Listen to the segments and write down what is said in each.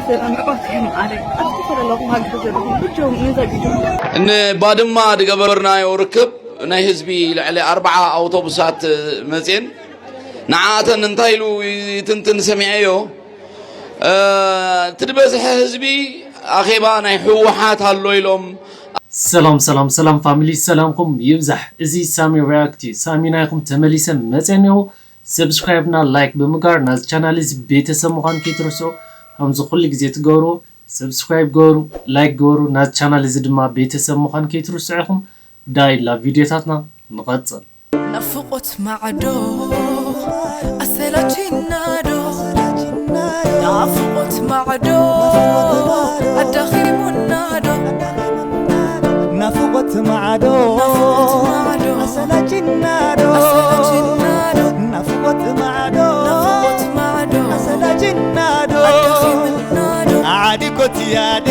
ሰላም ኣሕዋት፣ ከም ኣረ ኣብ ዝተፈላለዩ ሃገር ዘለኹም ብቻውን ነዛ ቪድዮ ንባድማ ዝገበርናዮ ርክብ ናይ ህዝቢ ልዕሊ ኣርባዓ ኣውቶቡሳት መፅየን ንዓኣተን እንታይ ኢሉ ይትንትን ሰሚዐዮ። እቲ ዝበዝሐ ህዝቢ ኣኼባ ናይ ህወሓት ኣሎ ኢሎም። ሰላም ሰላም ሰላም ፋሚሊ፣ ሰላምኩም ይብዛሕ። እዚ ሳሚ ሪያክት እዩ። ሳሚ ናይኹም ተመሊሰ መፅየ እኒኦ። ሰብስክራይብ እና ላይክ ብምግባር ናዚ ቻናል እዚ ቤተሰብ ምዃን ከይትርስዑ። ከምዚ ኩሉ ግዜ ትገብርዎ ሰብስክራይብ ገበሩ፣ ላይክ ገበሩ። ናዚ ቻናል እዚ ድማ ቤተሰብ ምዃን ከይትርስዑ ኢኹም። ዳይ ላ ቪድዮታትና ንቐጽል። ናፍቆት ማዕዶ ኣሰላችናዶ ናፍቆት ማዕዶ ኣዳኺሙናዶ ናፍቆት ማዕዶ ናፍቆት ማዕዶ ኣሰላችናዶ ኣሰላችናዶ ናፍቆት ማዕዶ ናፍቆት ማዕዶ ኣሰላችናዶ ኣዳኺሙናዶ ዓዲኮት ያዴ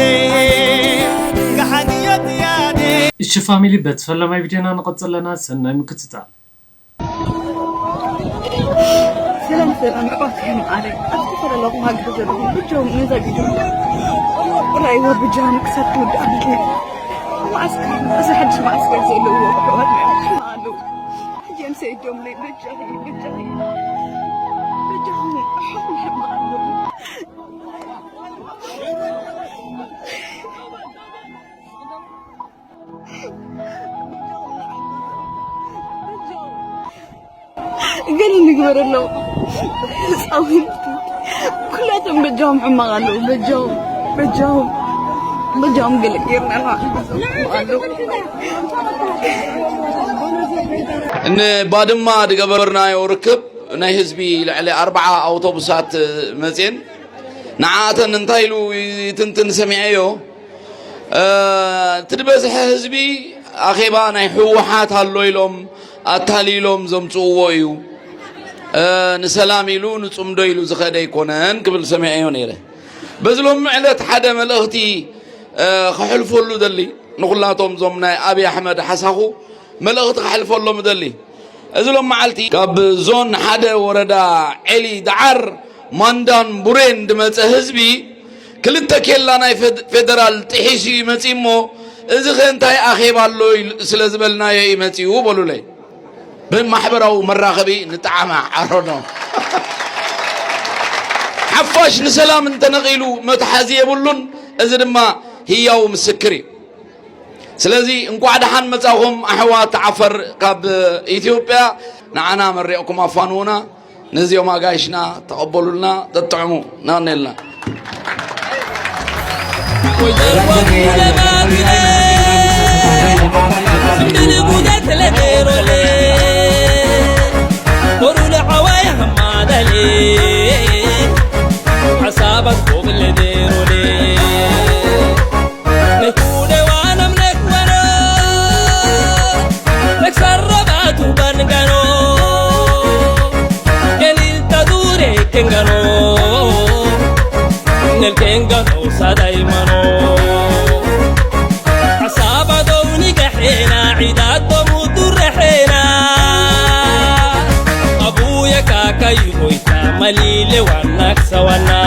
ካሓንዮት ያዴ እሺ ፋሚሊ፣ በቲ ፈለማይ ቪድዮና ንቐጽል ኣለና። ሰናይ ምክትታል። ሰላም ሰላም ኣሕዋት፣ ከም ኣረ ኣብ ዝተፈላለዩ ሃገር ዘለኹም ብቻውን ነዛ ቪድዮ ቁራይዋ ብጃም ክሳብ ትውዳእ ኣድልየ። መዓስከር እዚ ሓድሽ መዓስከር ዘለዎ ኣሕዋት ኣለዉ። ሕጂ እዮም ሰይዶምለይ በጃኺ በጃኺ በጃኺ ኣሕዋት ኣለዉ። ገለ ንግበረሎም ህፃውንቲ ኩላቶም በጃዎም ሕማቕ ኣለዉ። በጃዎም በጃዎም በጃዎም ገለ ጌርና ኣለዉ። ንባድማ ዝገበርናዮ ርክብ ናይ ህዝቢ ልዕሊ ኣርባዓ ኣውቶቡሳት መፅየን ንዓኣተን እንታይ ኢሉ ይትንትን ሰሚዐዮ። እቲ ዝበዝሐ ህዝቢ ኣኼባ ናይ ህወሓት ኣሎ ኢሎም ኣታሊሎም ዘምፅእዎ እዩ። ንሰላም ኢሉ ንፅምዶ ኢሉ ዝኸደ ኣይኮነን ክብል ሰሚዐዮ ነይረ። በዚ ሎሚ ዕለት ሓደ መልእኽቲ ከሕልፈሉ ደሊ ንኹላቶም እዞም ናይ ኣብይ ኣሕመድ ሓሳኹ መልእኽቲ ከሕልፈሎም ደሊ። እዚ ሎም መዓልቲ ካብ ዞን ሓደ ወረዳ ዔሊ ደዓር ማንዳን ቡሬን ዝመፀ ህዝቢ ክልተ ኬላ ናይ ፌደራል ጥሒሱ እዩ መፂኡ እሞ እዚ ኸ እንታይ ኣኼባ ኣሎ ስለ ዝበልናዮ እዩ መፂኡ በሉለይ። ብማሕበራዊ መራኸቢ ንጠዓማ ዓረኖ ሓፋሽ ንሰላም እንተነቒሉ መትሓዚ የብሉን። እዚ ድማ ህያው ምስክር እዩ። ስለዚ እንቋዕ ደሓን መጻኹም ኣሕዋት ዓፈር ካብ ኢትዮጵያ ንዓና መሪቕኩም ኣፋንዉና። ነዚኦም ኣጋይሽና ተቐበሉልና፣ ጠጥዕሙ ናነልና። Malilewa naksawana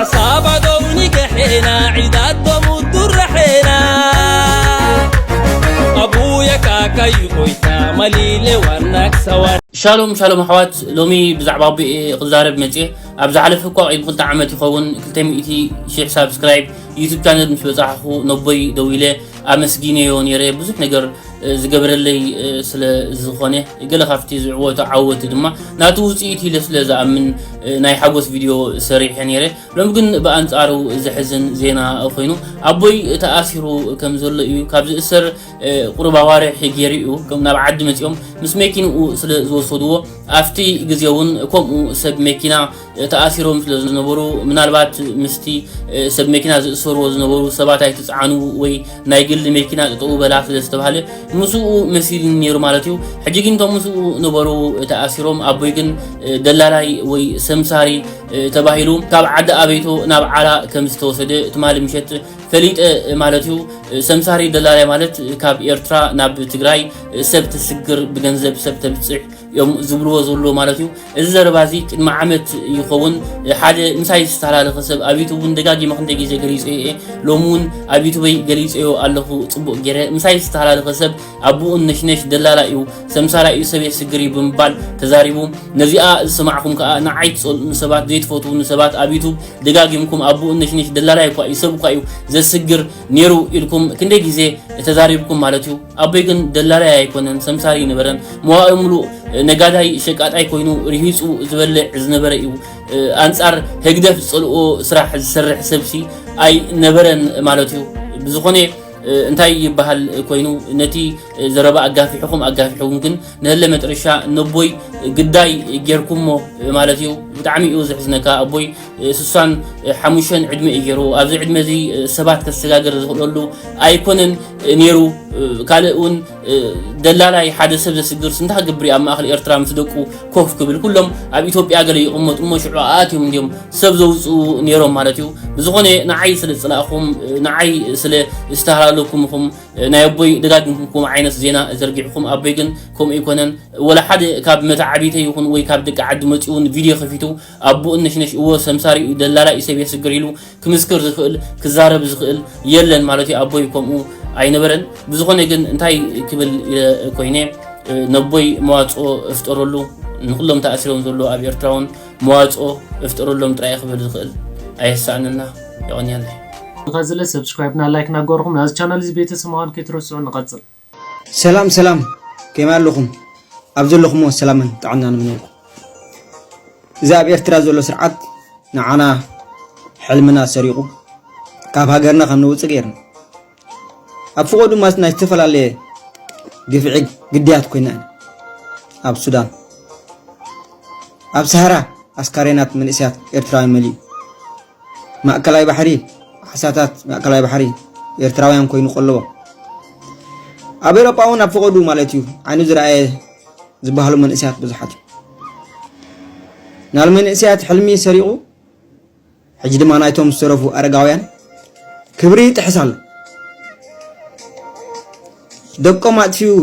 Asaba downi gahena Ida domu durrahena Abuya kaka yugoita Malilewa naksawana ሻሎም ሻሎም ኣሕዋት፣ ሎሚ ብዛዕባ ኣቦይ እየ ክዛረብ መፅየ። ኣብ ዝሓለፈ እኳ ቅድሚ ክልተ ዓመት ይኸውን ክልተ ሚእቲ ሺሕ ሳብስክራይብ ዩቱብ ቻነል ምስ በፃሕኹ ነቦይ ደዊለ ኣመስጊነዮ ነይረ። ብዙሕ ነገር ዝገብረለይ ስለ ዝኾነ ገለ ካብቲ ዝዕወቶ ዓወት ድማ ናቱ ውፅኢት ኢለ ስለ ዝኣምን ናይ ሓጎስ ቪድዮ ሰሪሐ ነይረ። ሎም ግን ብኣንጻሩ ዘሕዝን ዜና ኮይኑ ኣቦይ ተኣሲሩ ከም ዘሎ እዩ። ካብ ዝእሰር ቁሩብ ኣዋርሕ ገይሩ እዩ። ናብ ዓዲ መጺኦም ምስ መኪንኡ ስለ ዝወሰድዎ ኣብቲ ግዜ እውን ከምኡ ሰብ መኪና ተኣሲሮም ስለ ዝነበሩ ምናልባት ምስቲ ሰብ መኪና ዝእሰርዎ ዝነበሩ ሰባት ኣይትጽዓኑ ወይ ናይ ግሊ መኪና ጠጠው በላ ስለ ዝተባህለ ምስኡ መሲሉኒ ነይሩ ማለት እዩ። ሕጂ ግን እቶም ምስኡ ነበሩ ተኣሲሮም ኣቦይ ግን ደላላይ ወይ ሰምሳሪ ተባሂሉ ካብ ዓዲ ኣበይቶ ናብ ዓላ ከም ዝተወሰደ ትማሊ ምሸት ፈሊጠ ማለት እዩ። ሰምሳሪ ደላላይ ማለት ካብ ኤርትራ ናብ ትግራይ ሰብ ተስግር ብገንዘብ ሰብ ተብፅሕ እዮም ዝብልዎ ዘሎ ማለት እዩ። እዚ ዘረባ እዚ ቅድሚ ዓመት ይኸውን ሓደ ምሳይ ዝተሃላለኸ ሰብ ኣብ ዩቱብ እውን ደጋጊመ ክንደይ ግዜ ገሊጸዮ እየ። ሎሚ እውን ኣብ ዩቱበይ ገሊጸዮ ኣለኹ ጽቡቕ ገይረ። ምሳይ ዝተሃላለኸ ሰብ ኣቦኡ ነሽነሽ ደላላ እዩ፣ ሰምሳራ እዩ፣ ሰብ የስግር እዩ ብምባል ተዛሪቡ። ነዚኣ ዝሰማዕኹም ከኣ ንዓይ ትጸልኡኒ ሰባት፣ ዘይትፈትዉኒ ሰባት ኣብ ዩቱብ ደጋጊምኩም ኣቦኡ ነሽነሽ ደላላ እኳ እዩ፣ ሰብ እኳ እዩ ዘስግር ነይሩ ኢልኩም ክንደይ ግዜ ተዛሪብኩም ማለት እዩ። ኣቦይ ግን ደላላይ ኣይኮነን፣ ሰምሳሪ ኣይነበረን። መዋእለ ሙሉእ ነጋዳይ ሸቃጣይ ኮይኑ ርሂጹ ዝበልዕ ዝነበረ እዩ። ኣንጻር ህግደፍ ዝጸልኦ ስራሕ ዝሰርሕ ሰብሲ ኣይነበረን ማለት እዩ። ብዝኾነ እንታይ ይበሃል ኮይኑ ነቲ ዘረባ ኣጋፊሕኹም ኣጋፊሕኹም ግን ንህለ መጥረሻ ነቦይ ግዳይ ጌርኩሞ ማለት እዩ። ብጣዕሚ እዩ ዘሕዝነካ ኣቦይ ስሳን ሓሙሽተን ዕድመ እዩ ገይሩ። ኣብዚ ዕድመ እዚ ሰባት ከሰጋገር ዝኽእለሉ ኣይኮነን ነይሩ። ካልእ እውን ደላላይ ሓደ ሰብ ዘስግር ስንታ ክገብር እዩ ኣብ ማእኸል ኤርትራ ምስ ደቁ ኮፍ ክብል? ኩሎም ኣብ ኢትዮጵያ ገለ ይቕመጡ እሞ ሽዑ ኣትዮም እንዲዮም ሰብ ዘውፅኡ ነይሮም ማለት እዩ። ብዝኾነ ንዓይ ስለ ዝፅላእኹም፣ ንዓይ ስለ ዝተሃላለኩም ኢኹም ናይ ኣቦይ ደጋጊምኩም ከምኡ ዓይነት ዜና ዘርጊሕኩም። ኣቦይ ግን ከምኡ ኣይኮነን። ወላ ሓደ ካብ መተዓቢተይ ይኹን ወይ ካብ ደቂ ዓዲ መፂኡ እውን ቪድዮ ከፊቱ ኣቦኡ ነሽነሽ እዎ ሰምሳሪ እዩ፣ ደላላ እዩ፣ ሰብ የስግር ኢሉ ክምስክር ዝኽእል ክዛረብ ዝኽእል የለን ማለት እዩ። ኣቦይ ከምኡ ኣይነበረን። ብዝኾነ ግን እንታይ ክብል ኢለ ኮይነ፣ ነቦይ መዋፅኦ እፍጠረሉ፣ ንኩሎም ተኣሲሮም ዘሎ ኣብ ኤርትራ እውን መዋፅኦ እፍጠረሎም ጥራይ ክብል ዝኽእል ኣየሳእንና። የቐንየለይ። ከዚ ለ ሰብስክራይብ ና ላይክ ናገርኩም ናዚ ቻናል እዚ ቤተሰብ ምዃን ከይትረስዑ። ንቐጽል። ሰላም ሰላም፣ ከመይ ኣለኹም? ኣብ ዘለኹሞ ሰላምን ጥዕናን ይምነየልኩም። እዚ ኣብ ኤርትራ ዘሎ ስርዓት ንዓና ሕልምና ሰሪቑ ካብ ሃገርና ከም ንውጽእ ገይርና፣ ኣብ ፍቖዱ ማስ ናይ ዝተፈላለየ ግፍዒ ግዳያት ኮይና ኢና። ኣብ ሱዳን፣ ኣብ ሰሃራ ኣስካሬናት መንእሰያት ኤርትራውያን መሊኡ። ማእከላይ ባሕሪ፣ ዓሳታት ማእከላይ ባሕሪ ኤርትራውያን ኮይኑ ቀለቦ። ኣብ ኤውሮጳ እውን ኣብ ፈቐዱ ማለት እዩ ዓይኑ ዝረኣየ ዝበሃሉ መንእሰያት ብዙሓት እዩ። ናብ መንእሰያት ሕልሚ ሰሪቑ፣ ሕጂ ድማ ናይቶም ዝተረፉ ኣረጋውያን ክብሪ ይጥሕስ ኣሎ። ደቆም ኣጥፊኡ፣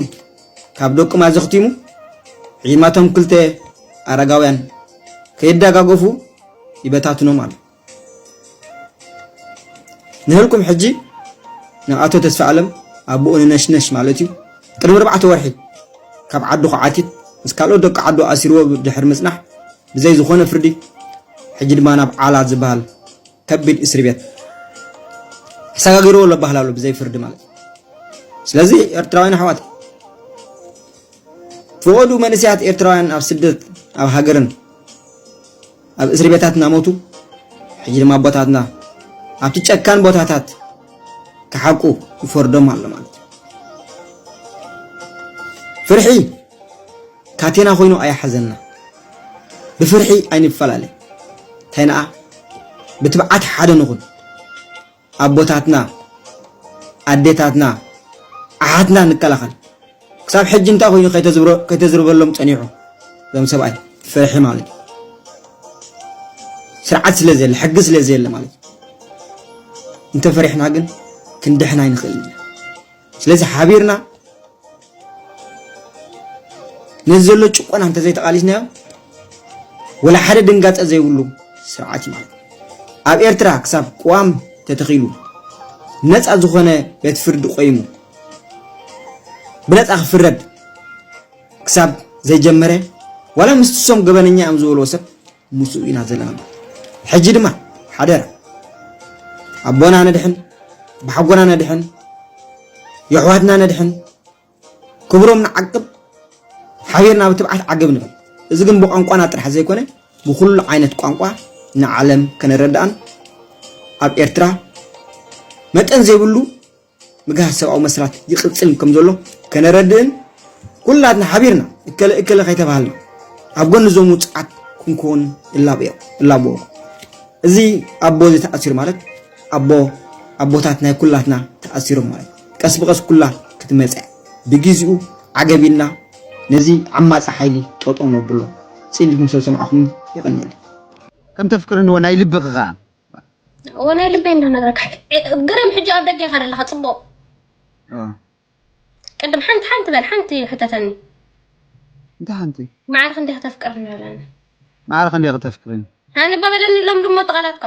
ካብ ደቆም ኣዘኽቲሙ፣ ሕጂ ድማ እቶም ክልተ ኣረጋውያን ከይዳጋገፉ ይበታትኖም ኣሎ። ንህልኩም ሕጂ ንኣቶ ተስፋ ኣለም ኣቦኡ ንነሽነሽ ማለት እዩ፣ ቅድሚ ኣርባዕተ ወርሒ ካብ ዓዱ ክዓቲት ምስ ካልኦት ደቂ ዓዱ ኣሲርዎ ድሕሪ ምጽናሕ ብዘይ ዝኾነ ፍርዲ፣ ሕጂ ድማ ናብ ዓላ ዝበሃል ከቢድ እስሪ ቤት ኣሰጋጊርዎ ኣሎ በሃል ኣሎ ብዘይ ፍርዲ ማለት እዩ። ስለዚ ኤርትራውያን ኣሕዋት፣ ፈቐዱ መንእሰያት ኤርትራውያን ኣብ ስደት ኣብ ሃገርን ኣብ እስሪ ቤታት እናሞቱ፣ ሕጂ ድማ ኣቦታትና ኣብቲ ጨካን ቦታታት ክሓቁ ይፈርዶም ኣሎ ማለት እዩ። ፍርሒ ካቴና ኮይኑ ኣይሓዘና። ብፍርሒ ኣይንፈላለ። እንታይ ነኣ ብትብዓት ሓደ ንኹን። ኣቦታትና፣ ኣዴታትና፣ ኣሓትና ንከላኸል። ክሳብ ሕጂ እንታይ ኮይኑ ከይተዝብሮ-፣ ከይተዝርበሎም ጸኒሑ? እዞም ሰብኣይ ፍርሒ ማለት እዩ። ስርዓት ስለ ዘየለ፣ ሕጊ ስለ ዘየለ ማለት እዩ። እንተፈሪሕና ግን ክንድሕን ኣይንኽእልን ኢና። ስለዚ ሓቢርና ነዚ ዘሎ ጭቆና እንተዘይተቓሊስናዮ፣ ወላ ሓደ ድንጋጸ ዘይብሉ ስርዓት እዩ ማለት እዩ። ኣብ ኤርትራ ክሳብ ቅዋም ተተኺሉ፣ ነጻ ዝኾነ ቤት ፍርዲ ቆይሙ፣ ብነጻ ክፍረድ ክሳብ ዘይጀመረ፣ ዋላ ምስቲ እሶም ገበነኛ እዮም ዝበልዎ ሰብ ምስኡ ኢና ዘለና። ሕጂ ድማ ሓደራ፣ ኣቦና ነድሕን፣ ብሓጎና ነድሕን፣ የሕዋትና ነድሕን፣ ክብሮም ንዓቅብ፣ ሓቢርና ብትብዓት ዓገብ ንበል። እዚ ግን ብቋንቋና ጥራሕ ዘይኮነ፣ ብኹሉ ዓይነት ቋንቋ ንዓለም ከነረድኣን፣ ኣብ ኤርትራ መጠን ዘይብሉ ምግሃስ ሰብኣዊ መሰላት ይቕጽል ከም ዘሎ ከነረድእን፣ ኩላትና ሓቢርና እከለ እከለ ከይተባሃልና ኣብ ጎኒ እዞም ውጽዓት ክንከውን እላበዮ-፣ እላበወኩም። እዚ ኣቦ እዚ ተኣሲሩ ማለት ኣቦ ኣቦታት ናይ ኩላትና ተኣሲሮም ማለት እዩ። ቀስ ብቐስ ኩላ ክትመጽእ እያ። ብግዜኡ ዓገብ ኢልና ነዚ ዓማጺ ሓይሊ ጠጠው ነብሎ። ጽን ኢልኩም ስለ ዝሰማዕኹም የቐንየለይ። ከም ተፍቅርንዎ ናይ ልብኺ ኸኣ። እዎ ናይ ልበይ እንዳነግረካ። ግርም ሕጂ ኣብ ደገ ኢኻ ዘለኻ ጽቡቕ። እ። ቅድም ሓንቲ ሓንቲ በል ሓንቲ ሕተተኒ። እንታይ ሓንቲ ማዕረ ክንደይ ከተፍቅርኒ ኣለኒ? ማዕረ ክንደይ ከተፍቅርኒ? ኣነ በበለኒ ሎም ድሞ ተቓላትካ።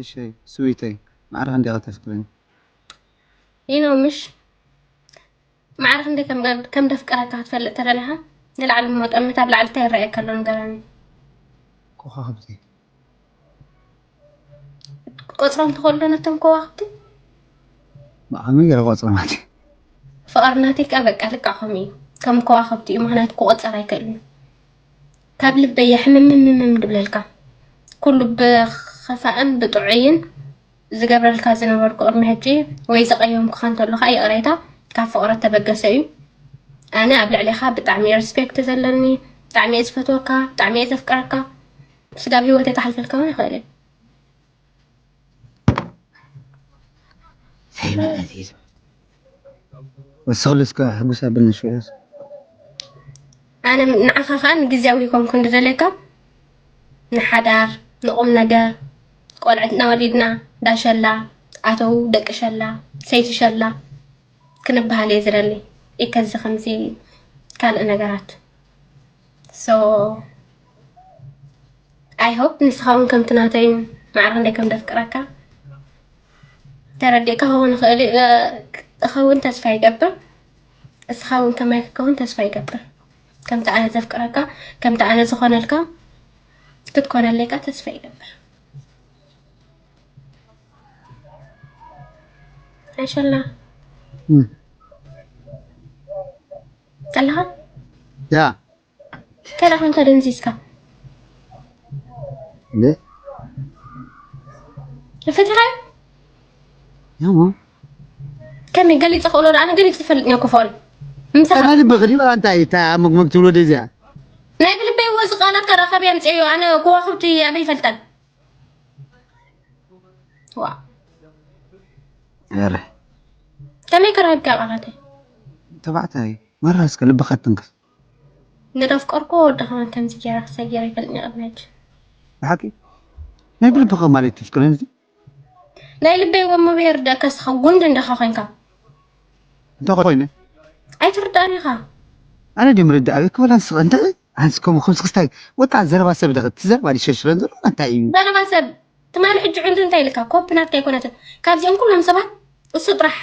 እሺ ስዊተይ፣ ማዕረ ክንደይ ከተፍቅርኒ? ይኖ ምሽ ማዕረ ክንደይ ከም ከም ደፍቅረካ ክትፈልጥ ተደለኻ ንላዕሊ ሞ ጠምት ኣብ ላዕሊ እንታይ ይረኣየካ ኣሎ ንገረኒ። ኮኻብቲ ቆጽሮም ትኸሉ ነቶም ከዋኽብቲ ብዓሚ ገለ ቆጽሮማት ፍቕሪ ናተይ ከኣ በቃ ልክዕ ከምኡ እዩ። ከም ከዋኽብቲ እዩ፣ ምኽንያቱ ክቆጸር ኣይክእልን እዩ። ካብ ልበይ እየ ሕምምምምም ድብለልካ። ኩሉ ብኸፋእን ብጥዑይን ዝገብረልካ ዝነበርኩ ቅድሚ ሕጂ ወይ ዘቐየምኩኻ እንተሎ ከዓ ይቕሬታ ካብ ፍቕሪ እተበገሰ እዩ። ኣነ ኣብ ልዕሌኻ ብጣዕሚ እየ ሪስፔክት ዘለኒ፣ ብጣዕሚ እየ ዝፈትወካ፣ ብጣዕሚ እየ ዘፍቅረካ። ስጋብ ህይወተይ ክሓልፈልካ እውን ኣይኽእልን። እንታይ ማለት እዩ? ወስኽሉ እስከ ሕጉስ ኣብልኒ ሽዑስ ኣነ ንዓኻ ከዓ ንግዝያዊ ይኮንኩ እንደደለካ ንሓዳር ንቁም ነገር ቆልዕትና ወሊድና ዳሸላ ኣተው ደቂ ሸላ ሰይቲ ሸላ ክንበሃል እየ ዝደሊ። ኢከዚ ከምዚ ካልእ ነገራት so I hope ንስኻ እውን ከምቲ ናተይ ማዕረ ክንደይ ከም ደፍቅረካ ተረዲእካ ክኸውን ይኽእል እዩ። እኸውን ተስፋ ይገብር። እስኻ እውን ከማይ ክትከውን ተስፋ ይገብር። ከምቲ ኣነ ዘፍቅረካ ከምቲ ኣነ ዝኾነልካ ክትኮነለይ ከዓ ተስፋ ይገብር። ኣይሸላ እም። ኣለኻ ያ ከዳ ኮንካ ደንዚዝካ እንዴ ፈቲኻ ያሞ ከመይ ገሊፅ ክእሎ ዶ ኣነ ገሊፅ ይፈልጥ እኮ ፍቕሪ ምሳኻ ከመይ ልብኺ ድዩ እንታይ እንታይ ኣብ መግመግ ትብሎ ደዚያ ናይ ብልበይ ወዚ ቃላት ከራኸብ የምፅእዮ ኣነ ከዋኽብቲ ኣበይ ይፈልጠን ዋ ኧረ ከመይ ከራኸብካ ቃላተይ ተባዕታይ መራ እስከ ልብኻ ትንክፍ ንደፍቀርኮ ወዲ ከማን ከምዚ ገይራ ክሰገር ይፈልጥኒ ቅድሚ ሕጂ ብሓቂ ናይ ብልብኻ ማለት ትፍቅረን እዚ ናይ ልበይ ወሞ ብሄር ደቀስኻ ጉንድ እንደኻ ኮንካ እንታይ ኮይነ ኣይትርዳእን ኢኻ ኣነ ድም ርዳእ ክበላ ንስኻ እንታይ ኣንስ ከምኡ ከምዚ ክስታይ ወጣ ዘረባ ሰብ ደኸ ትዘረባ ዲሸሽረን ዘሎ እንታይ እዩ ዘረባ ሰብ ትማሊ ሕጂ ዕንዱ እንታይ ኢልካ ኮፒ ናትካ ኣይኮነትን ካብዚኦም ኩሎም ሰባት እሱ ጥራሕ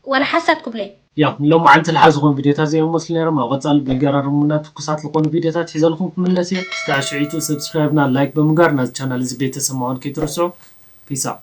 ወላ ሓሳድ ክብለይ ያው ሎማዓንቲ ዝሓዝኹም ቪዲዮታት እዚኦም መስሉ ነይሮም። ኣብ ቀፃሊ ብገራርሙና ትኩሳት ዝኾኑ ቪዲዮታት ሒዘልኩም ክምለስ እየ። እስካዕ ሽዒቱ ሰብስክራይብና ላይክ ብምግባር ናዚ ቻናል እዚ ቤተሰብ ምዃን ከይትርስዑ። ፒስ ኣውት።